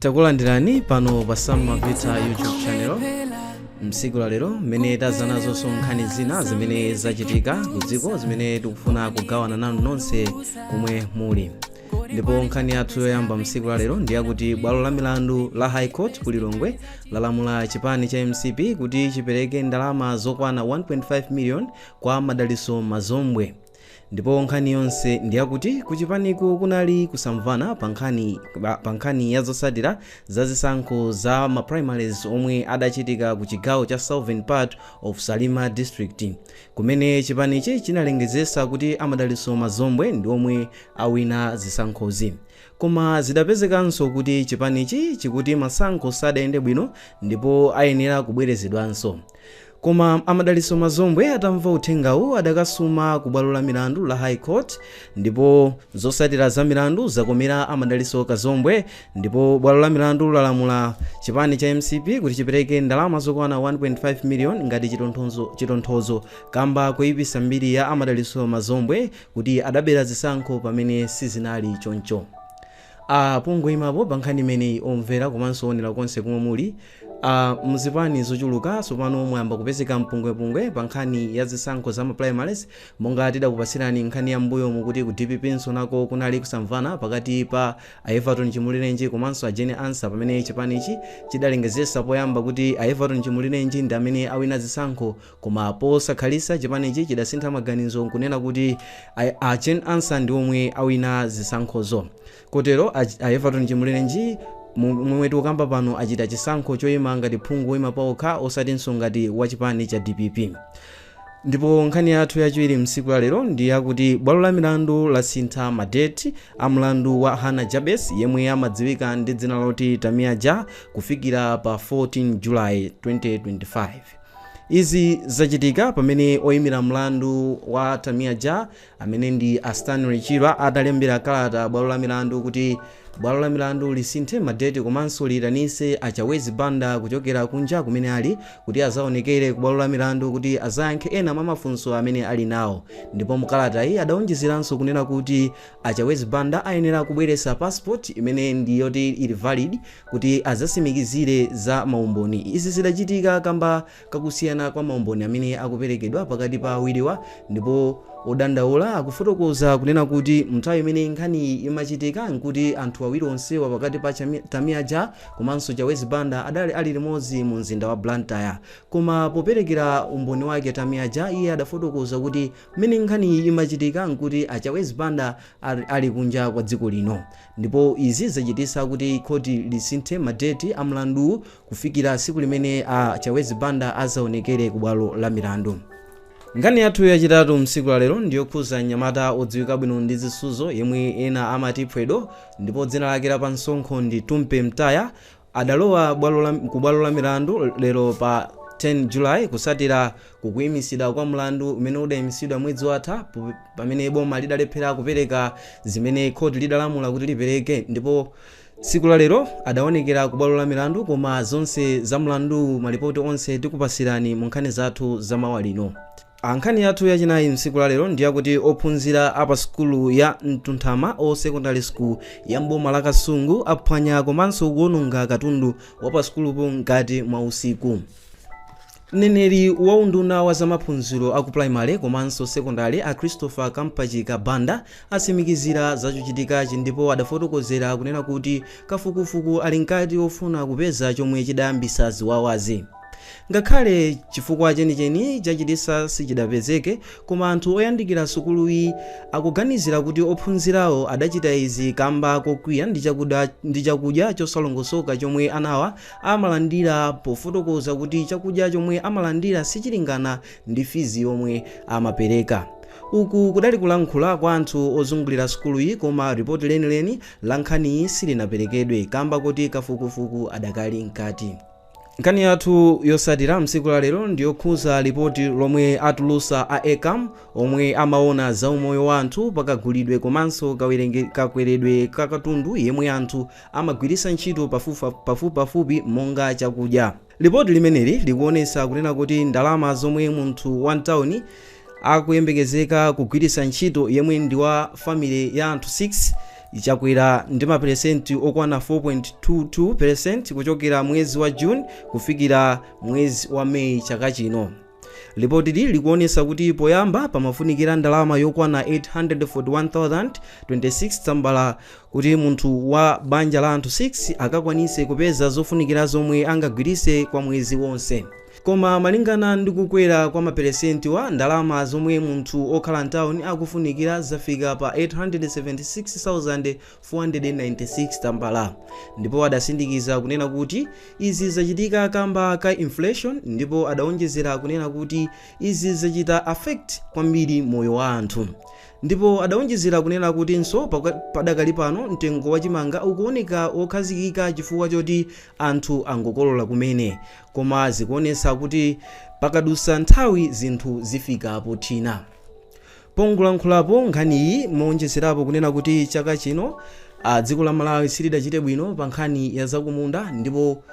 Takulandirani pano pa Sam Mavita YouTube channel msiku la lero, mmene tadza nazonso nkhani zina zimene zachitika ku dziko zimene tikufuna kugawana nanu nonse komwe muli. Ndipo nkhani yathu yoyamba msiku la lero ndiyakuti bwalo la milandu la High Court ku Lilongwe lalamula chipani cha MCP kuti chipereke ndalama zokwana 1.5 million kwa Madaliso Mazombwe. Ndipo nkhani yonse ndiyakuti kuchipaniku kunali kusamvana pa nkhani ya zotsatira za zisankho za ma primaries omwe adachitika ku chigawo cha southern part of Salima District, kumene chipanichi chinalengezesa kuti Amadaliso Mazombwe ndi omwe awina zisankhozi. Koma zidapezekanso kuti chipanichi chikuti masankho sadayende bwino ndipo ayenera kubwerezedwanso. Koma Amadaliso Mazombwe atamva uthengawu, adakasuma ku bwalo la milandu la High Court, ndipo zotsatira za milandu zakomera Amadaliso Kazombwe. Ndipo bwalo la milandu lalamula chipani cha MCP kuti chipereke ndalama zokwana 1.5 million ngati chitonthozo kamba kuyipisa mbiri ya Amadaliso Mazombwe kuti adabera zisankho pamene sizinali choncho. Pongoyimapo pa nkhani imeneyi, omvera komanso onera konse komwe muli, muzipani zochuluka tsopano mwayamba kupezeka mpungwepungwe pa nkhani ya zisankho za ma primaries, monga tidakupasirani nkhani ya mbuyo mukuti ku DPP nso nako kunali kusamvana pakati pa a Everton Chimulirenji komanso a Jane Ansah, pamene chipanichi chidalengezesa poyamba kuti a Everton Chimulirenji ndi amene awina zisankho. Koma posakhalisa chipanichi chidasintha maganizo nkunena kuti a Jane Ansah ndi omwe awina zisankhozo. Kotero a Everton Chimulirenji, momwe tikukamba pano, achita chisankho choyima ngati phungu woyima pawokha, osatinso ngati wachipani cha DPP. Ndipo nkhani yathu yachiwiri msiku la lero ndi yakuti bwalo la milandu lasintha madeti a mlandu wa Hana Jabes, yemwe amadziwika ndi dzina loti Tamia Ja, kufikira pa 14 July 2025. Izi zachitika pamene oyimira mlandu wa Tamia Ja, amene ndi a Stanley Chirwa, atalembera kalata bwalo la milandu kuti bwalo la milandu lisinthe madeti komanso liyitanise a Chawezi Banda kuchokera kunja kumene ali kuti azaonekere ku bwalo la milandu kuti azayankhe ena mwa mafunso amene ali nawo. Ndipo mukalata iyi adawonjezeranso kunena kuti a Chawezi Banda ayenera kubweretsa passport imene ndi yoti ili valid kuti azasimikizire za maumboni. Izi zidachitika kamba kakusiyana kwa maumboni amene akuperekedwa pakati pa awiriwa. Ndipo odandaula akufotokoza kunena kuti nthawi imene nkhaniyi imachitika nkuti anthu awiri onsewa, pakati pa Tamia Ja komanso Chawezi Banda, adali ali limodzi mu mzinda wa Blantyre. Koma poperekera umboni wake Tamia Ja, iye adafotokoza kuti mmene nkhaniyi imachitika nkuti a Chawezi Banda ali kunja kwa dziko lino. Ndipo izi zachititsa kuti khoti lisinthe madeti a mlanduwu kufikira tsiku limene a Chawezi Banda azaonekere ku bwalo la milandu. Nkhani yathu yachitatu msiku la lero ndiyokhuza mnyamata odziwika bwino ndi zisudzo yemwe ena amati Phwedo, ndipo dzina lake la pansonkho ndi Tumpe Mtaya. Adalowa ku bwalo la milandu lero pa 10 July kusatira kukuyimisidwa kwa mlandu umene udayimisidwa mwezi watha pamene boma lidalephera kupereka zimene khoti lidalamula kuti lipereke. Ndipo tsiku la lero adaonekera ku bwalo la milandu, koma zonse za mlandu, malipoti onse, tikupasirani mu nkhani zathu za mawa lino. Nkhani yathu yachinayi msiku la lero ndiyakuti ophunzira a pa sukulu ya Mtunthama o Secondary School ya mboma la Kasungu aphwanya komanso kuwononga katundu wa pa sukulupo mkati mwa usiku. Mneneri wa unduna wa zamaphunziro aku primary komanso secondary, a Christopher Kampachika Banda, atsimikizira zachochitikachi ndipo adafotokozera kunena kuti kafukufuku ali mkati ofuna kupeza chomwe chidayambisa ziwawazi. Ngakhale chifukwa chenicheni chachitisa sichidapezeke, koma anthu oyandikira sukuluyi akuganizira kuti ophunzirawo adachita izi kamba kokwiya ndi chakudya chosalongosoka chomwe anawa amalandira, pofotokoza kuti chakudya chomwe amalandira sichilingana ndi fizi yomwe amapereka. Uku kudali kulankhula kwa anthu ozungulira sukuluyi, koma ripoti lenileni la nkhaniyi silinaperekedwe kamba kuti kafukufuku adakali mkati. Nkhani yathu yosatira msiku la lero ndiyokhuza ripoti lomwe atulusa a ECAM, omwe amaona za umoyo wa anthu pakagulidwe komanso kakweredwe ka katundu yemwe anthu amagwiritsa ntchito pafupipafupi monga chakudya. Ripoti limeneli likuonetsa kunena kuti ndalama zomwe munthu wa mtawuni akuyembekezeka kugwiritsa ntchito, yemwe ndi wa family ya anthu 6, Chakwera ndi maperesenti okwana 4.22% kuchokera mwezi wa June kufikira mwezi wa Meyi chaka chino. Lipotili likuonesa kuti poyamba pamafunikira ndalama yokwana 841,026 tambala kuti munthu wa banja la anthu 6 akakwanise kupeza zofunikira zomwe angagwirise kwa mwezi wonse. Koma malingana ndi kukwera kwa maperesenti wa ndalama zomwe munthu okhala mtawuni akufunikira zafika pa 876,496 tambala. Ndipo adasindikiza kunena kuti izi zachitika kamba ka inflation, ndipo adawonjezera kunena kuti izi zachita affect kwambiri moyo wa anthu. Ndipo adawonjezera kunena kutinso padakali pano mtengo wa chimanga ukuoneka wokhazikika chifukwa choti anthu angokolola kumene, koma zikuonesa kuti pakadusa nthawi zinthu zifika pothina. Pongolankhulapo nkhaniyi, mowonjezerapo kunena kuti chaka chino dziko la Malawi silidachite bwino pa nkhani ya zakumunda, ndipo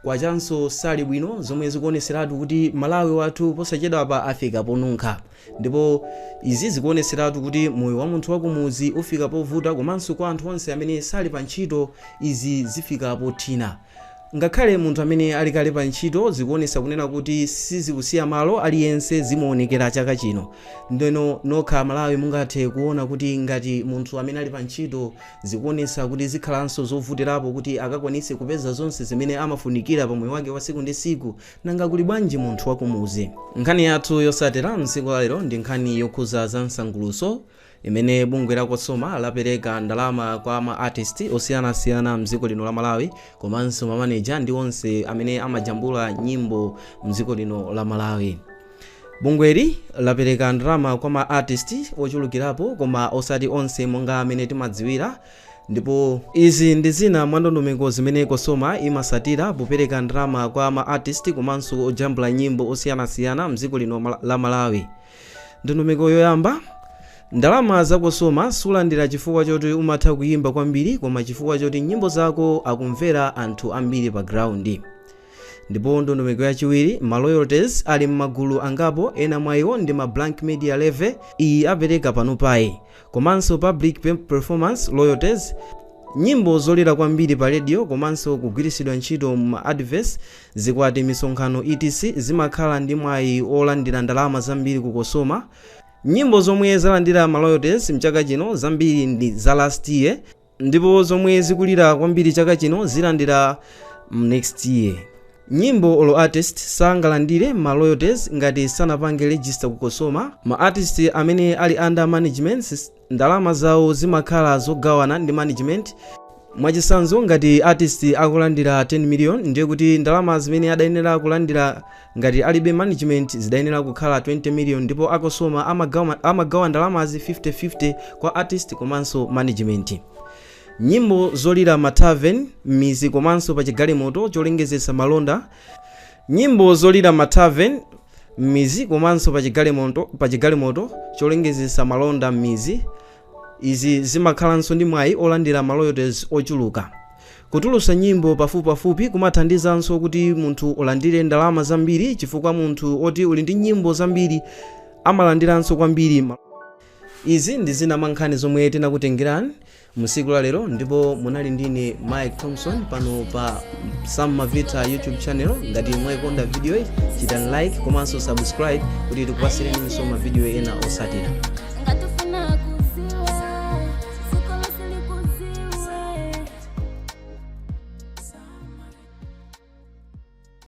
kwachanso sali bwino, zomwe zikuoneseratu kuti Malawi wathu posachedwapa afika ponunkha. Ndipo izi zikuoneseratu kuti moyo wa munthu wakumuzi ufika povuta, komanso kwa anthu onse amene sali pa ntchito izi zifika pothina. Ngakhale munthu amene ali kale pa ntchito, zikuonesa kunena kuti sizikusiya malo aliyense, zimaonekera chaka chino. Ndeno nokha Malawi mungathe kuona kuti ngati munthu amene ali pa ntchito, zikuonesa kuti zikhalanso zovutirapo kuti akakwanise kupeza zonse zimene amafunikira pa moyo wake wa siku ndi siku, nanga kuli bwanji munthu wakumuzi? Nkhani yathu yosatira msiku lalero ndi nkhani yokhuza za msanguluso, imene bungwe la COSOMA lapereka ndalama kwa ma artist osiyanasiyana mdziko lino la Malawi, komanso mamaneja ndi onse amene amajambula nyimbo mdziko lino la Malawi. Bungweli lapereka ndalama kwa ma artist ochulukirapo, koma osati onse monga amene timadziwira. Ndipo izi ndi zina mwa ndondomeko zimene COSOMA imasatira popereka ndalama kwa ma artist komanso ojambula nyimbo osiyanasiyana mdziko lino la Malawi. Ndondomeko yoyamba, ndalama za COSOMA sulandira chifukwa choti umatha kuyimba kwambiri, koma chifukwa choti nyimbo zako akumvera anthu ambiri pa ground. Ndipo ndondomeko yachiwiri, ma royalties ali m'magulu angapo. Ena mwa iwo ndi ma blank media levy, iyi apereka pano payi, komanso public performance royalties, nyimbo zolira kwambiri pa radio komanso kugwiritsidwa ntchito ma adverts, zikwati, misonkhano, etc, zimakhala ndi mwayi olandira ndalama zambiri ku COSOMA. Nyimbo zomwe zalandira ma royalties mchaka chino zambiri ndi za last year, ndipo zomwe zikulira kwambiri chaka chino zilandira next year. Nyimbo olo artist sangalandire ma royalties ngati sanapange register ku COSOMA. Ma artist amene ali under management, ndalama zawo zimakhala zogawana ndi management. Mwachitsanzo, ngati artist akulandira 10 million, ndiye kuti ndalama zimene adayenera kulandira ngati alibe management zidayenera kukhala 20 million, ndipo a COSOMA amagawa ndalamazi 50-50 kwa artist komanso management. Nyimbo zolira ma tavern m'mizi komanso pa chigalimoto cholengezesa malonda, nyimbo zolira ma tavern m'mizi komanso pa chigalimoto cholengezesa malonda m'mizi, izi zimakhalanso ndi mwayi olandira ma royalties ochuluka. Kutulusa nyimbo pafupipafupi kumathandizanso kuti munthu ulandire ndalama zambiri, chifukwa munthu oti uli ndi nyimbo zambiri amalandiranso kwambiri. Izi ndi zina mwa nkhani zomwe tinakutengerani musiku la lero, ndipo munali ndine Mike Thompson pano pa Sam Mavita YouTube channel. Ngati mwayikonda video iyi, chitani like komanso subscribe kuti tikupasireninso mavidiyo ena osatira.